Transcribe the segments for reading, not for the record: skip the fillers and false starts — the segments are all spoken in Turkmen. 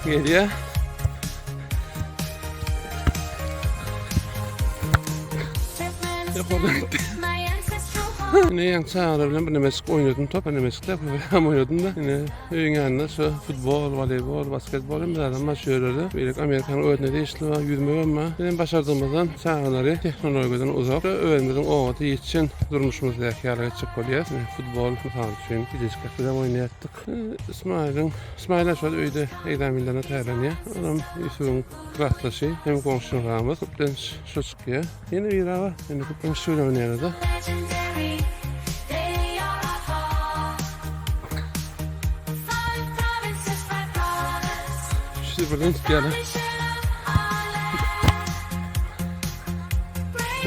Gelýär. Ýokardan gitdi. Ine ýaňy çagalar bilen birnemejik oýnadym top, birnemejik däl, köprägem oýnadym-da. Ine öýüň ýanynda şu futbol, woleýbol, basketbol hemme zadam bar şu ýerlerde. Beýleki Amerikanyň özüne degişli bar, ýüzmegem bar. Bizem başardygymyzdan çagalary tehnologiýadan uzak, özümiziň obada ýetişen durmuşymyzdaky ýaly etjek bolýas. Ine futbol mysal üçin gijejik bizem oýnaýardyk. Ismailiň, Ismail şol öýde ekzamenlerine taýýarlanýar. Olam Ýusubyň klasdaşy, hem goňşuramyz. Köplenç şo çykýar. Ýene biri bar, ýene köplenç şu bilen oýnaýarlar-da. Şu birden tutýarlar.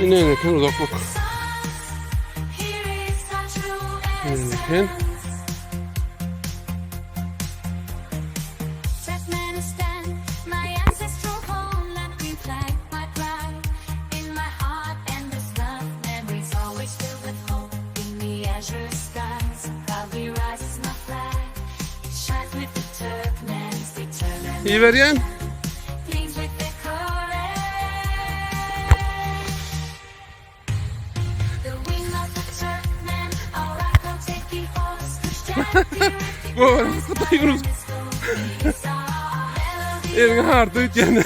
Ine eken uzaklyk. Ine eken. Iberýän. Eliňe hardy öýtýän.